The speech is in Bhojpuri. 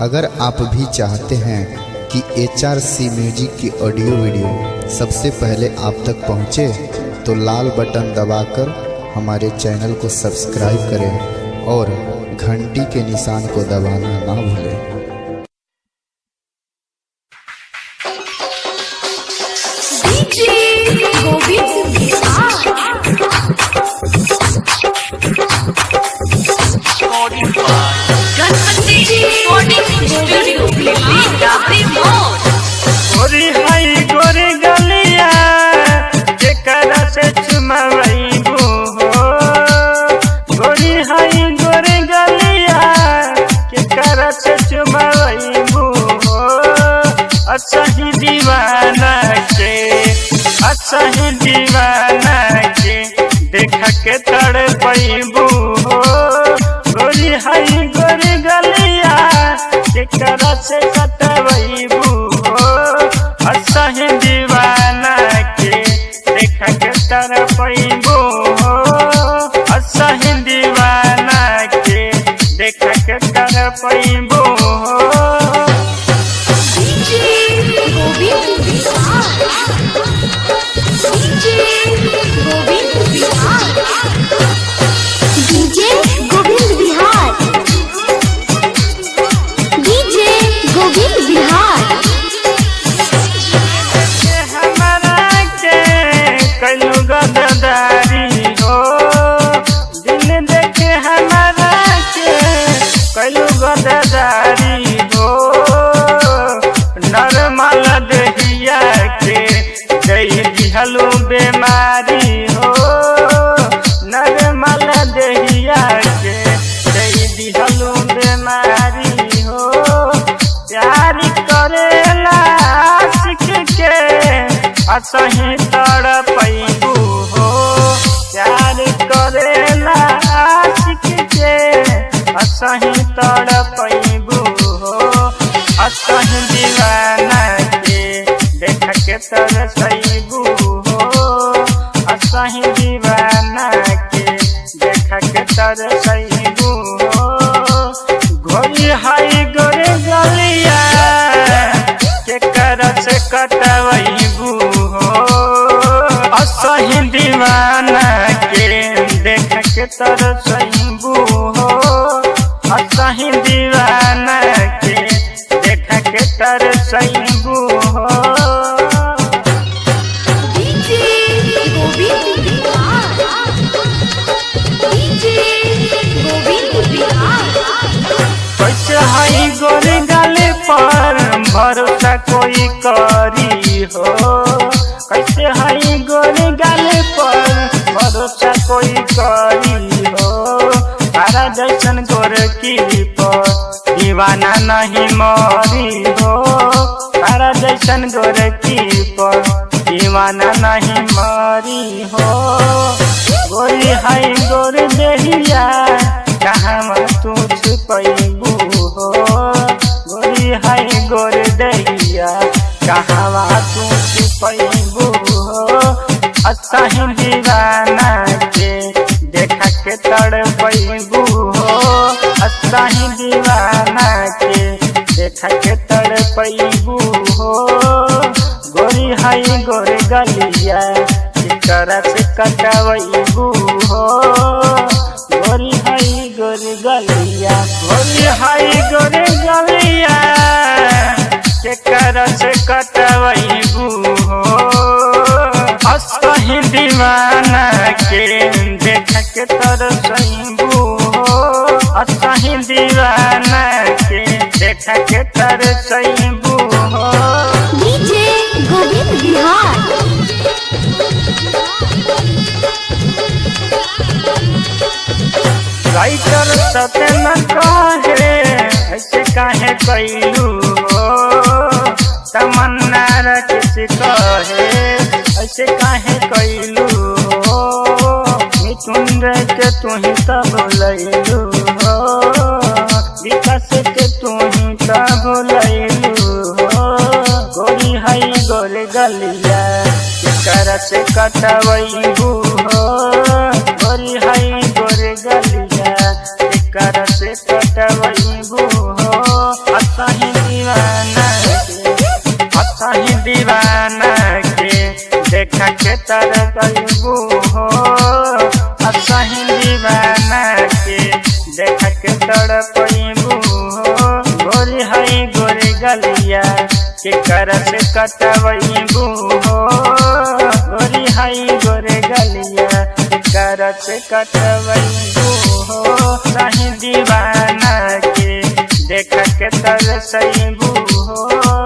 अगर आप भी चाहते हैं कि HRC music की ऑडियो वीडियो सबसे पहले आप तक पहुंचे, तो लाल बटन दबाकर हमारे चैनल को सब्सक्राइब करें और घंटी के निशान को दबाना ना भूलें। गोरी हाई गोरी गलिया जेकरा से चुमावैबू हो। गोरी हाई गोरी गलिया केकरा से चुमावैबू हो। असही दीवाना के, असही दीवाना के देख के तड़पैबू हो। गोरी हाई गोरी गलिया केकरा से कटवैबू हो। असही दीवाना के देख के तड़पैबू हो। असही दीवाना के देख के तड़पैबू हो। DJ Govind Bihar, DJ Govind Bihar. हमारा के कैलू गद्दारी हो, दिल देखे हमारा के कैलू गद्दारी हो। नरमल दहिया के दई दिहलू बेमारी हो। नरमल दहिया के दई दिहलू बेमारी हो। प्यार करेला आशिक के असही तड़पैबू हो। प्यार करेला आशिक के असही तड़पैबू हो। असही दीवाना के देख के तरसैबू हो। असही दीवाना के देख के तरसैबू हो। गोरी हाई गोरी गलिया केकरा से कटवैबू हो। असही दीवाना के देख के तरसैबू हो। असही दीवाना के देख के तरसैबू हो। DJ Govind Bihar, DJ Govind Bihar. कैसे हई गोरी गाले पर भरोसा कोई करी हो। कैसे हई गोरी गाले पर भरोसा कोई करी हो। तारा जैसन गोरकी पर दीवाना नहीं मरी हो। तारा जैसन गोरकी पर दीवाना नहीं मरी हो। गोरी हई गोरी देहिया कहाँ तू छुपैबू हो। गोरी हई गोरी दहिया कहाँ तू छुपैबू हो। असही दीवाना के देख के तड़पैबू हो। असही दीवाना के देख के तड़पैबू हो। गोरी हई गोरी गलिया केकरा से कटवैबू हो। गोरी हई गोरी गलिया, गोरी हई गोरी गलिया केकरा से कटवैबू हो। असही दीवाना के देख के तरसैबू हो। असही दीवाना के देख के तरसैबू हो। डीजे गोविंद बिहार। राइटर सत्यन कहे ऐसे काहे कैलू हो। तमन्ना रखिस कहे ऐसे काहे कैलू हो। मिथुन के तू ही तब लैलू हो। विकास के तू ही तब लैलू हो। गोरी हई गोरी गलिया केकरा से कटवैबू हो। गोरी हई गोरी गलिया केकरा से कटवैबू हो। तड़पैबू हो। गोरी हई गोरी गलिया के करस कटवैबू हो। गोरी हई गोरे गलिया के करस कटवैबू हो। सही दीवाना के देख के तरसैबू हो।